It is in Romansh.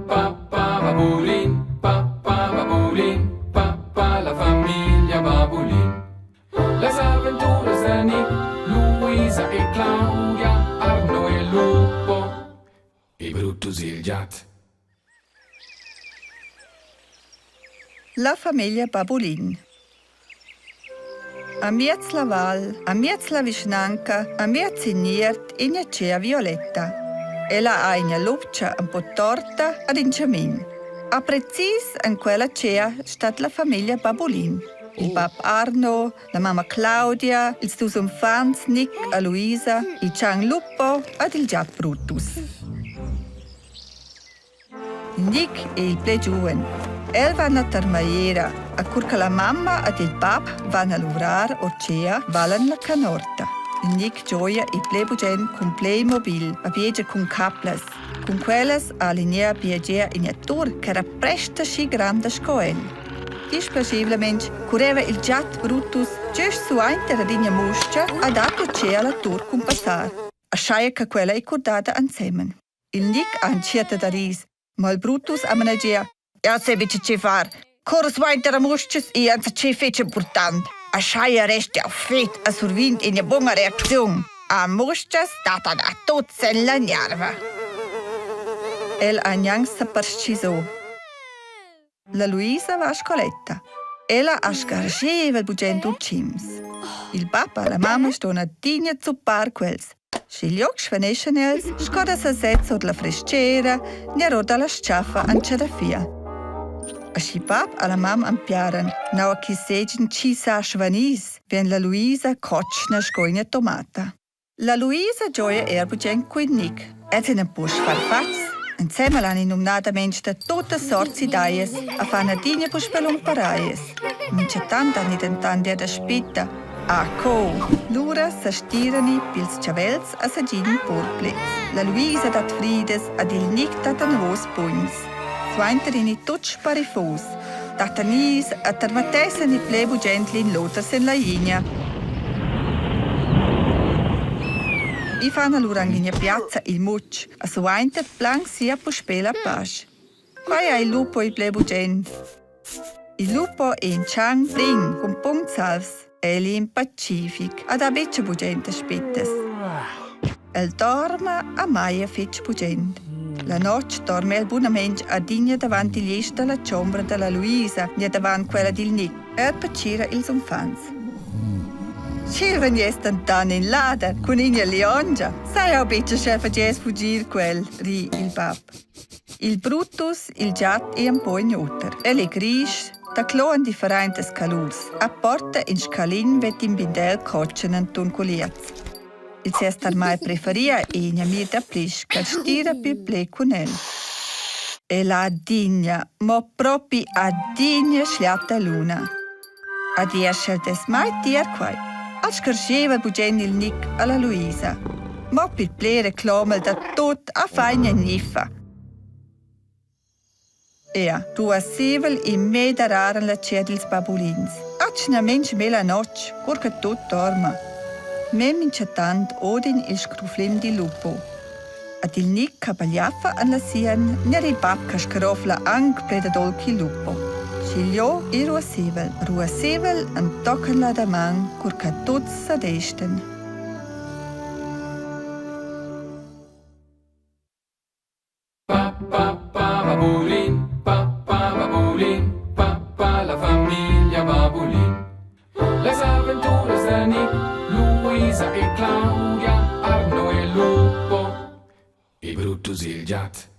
pa pa babulin, pa pa babulin, pa pa la famiglia Babulin. Las aventuras da Nick, Luisa e Claudia, Arno e Lupo e Brutus il giat. La famiglia Babulin. Amiez la val, amiez la vischnanca, amiez in iert ina tgea violetta. Ella ha ina lupcha un po torta ad in chamin. A precis en quella tgea stat la famiglia Babulin. Il bab Arno, la mamma Claudia, ils dus uffants Nick e Luisa, il chan Lupo ed il giat Brutus. Nick è il pli giuven. El va a termagliera, a cur che la mamma ed il bab van a luvrar or tgea, valan la canorta. Nick gioia il pli bugen cun Playmobil a viegia cun caplas. Cun quellas ha Linnea biagià ina tur ch'era prest aschi granda sco el. Displaschaivlamaing curreva il giat Brutus gest suainter ad ina mustga a dat uschea la tur cun passar, aschia che quella ei curdada ensemen. Il Nick ha entschiet da ris, ma il Brutus ha manegia: «Ja sai buca tgei far. Cur suainter a mustgas ei enzatgei fetg impurtant. Aschia resti jau fetg e survint ina buna reacziun. A mustgas dattan a tuts en la gnarva.» El ha gnanc seperstgisau. La Luisa va a scoletta. Ella ha sgarscheva bugen utschims. Il bab e la mamma ston adina zuppar quels. Schiglioc svaneschan els sco da sesez ord la frestgera ner or dalla s-chaffa an tschadafia. Aschi bab e la mamma empiaran, naua chi seigien chi sa svanis, vegn la Luisa cotschna sco ina tomata. La Luisa gioia er bugen cun Nick. Els ein empau sfarfatgs. Ensemen han ei numnadamein da tuttas sorts ideas a fan adina puspei lumparaias. Mintgatant han ei dentant era da spittar. Ah co! Lura sestirani pils chavels a segin purpli. La Luisa dat fridas ad il Nick dat anavos pugns. Suenter in tut sparifus. Dattan is e termattessan il ple bugent l'in l'oter sen la ligna. I fan alura en ina piazza il mutsch e suainter plan sia puspè la pasch. Quai ha il lupo il ple bugent. Il lupo è in chan brin cun puncts alvs. El è in pacific ed ha betg bugent aspettas. El dorma a maia fetg bugent. La notg dorma el bunamain adina davant igl isch da la chombra da la Luisa ni davant quella dil Nick. El pertgira ils uffants. Sch'el vegness dentant in lader cun ina liongia, sai jau betg sch'el fagess fugir quel, ri il bab. Il Brutus, il giat è un po in oter. El è grisch, da clo en differentas colurs, a porta in scalin vet in bindel cotschen enturn culiez. Il ses tarmai preferia è ina mir da plisch ch'el stira pil ple cun el. El ha adina, mo propi adina schliata luna. Adia sch'el dess mai tier quai. Al scarscheva bugen il Nick alla Luisa. Mo pil ple reclomel da tut a faigna gniffa. Ea, ruassevel e meda rar en la tgea dils babulins. Atgnamein mela notg, cur che tut dorma. Me minchatant odin il scruflim dil lupo. Ad il Nic che bagliaffa en la sien ner il bab che scrofla anc ple dad ol ch'il lupo. Schigliò ei ruassevel, ruassevel entochen la daman, cur che tuts sedesten. Pa pa pa babulin, pa pa babulin, pa pa la famiglia Babulin. Las aventuras da Nick, Luisa e Claudia, Arno e Lupo e Brutus il giat.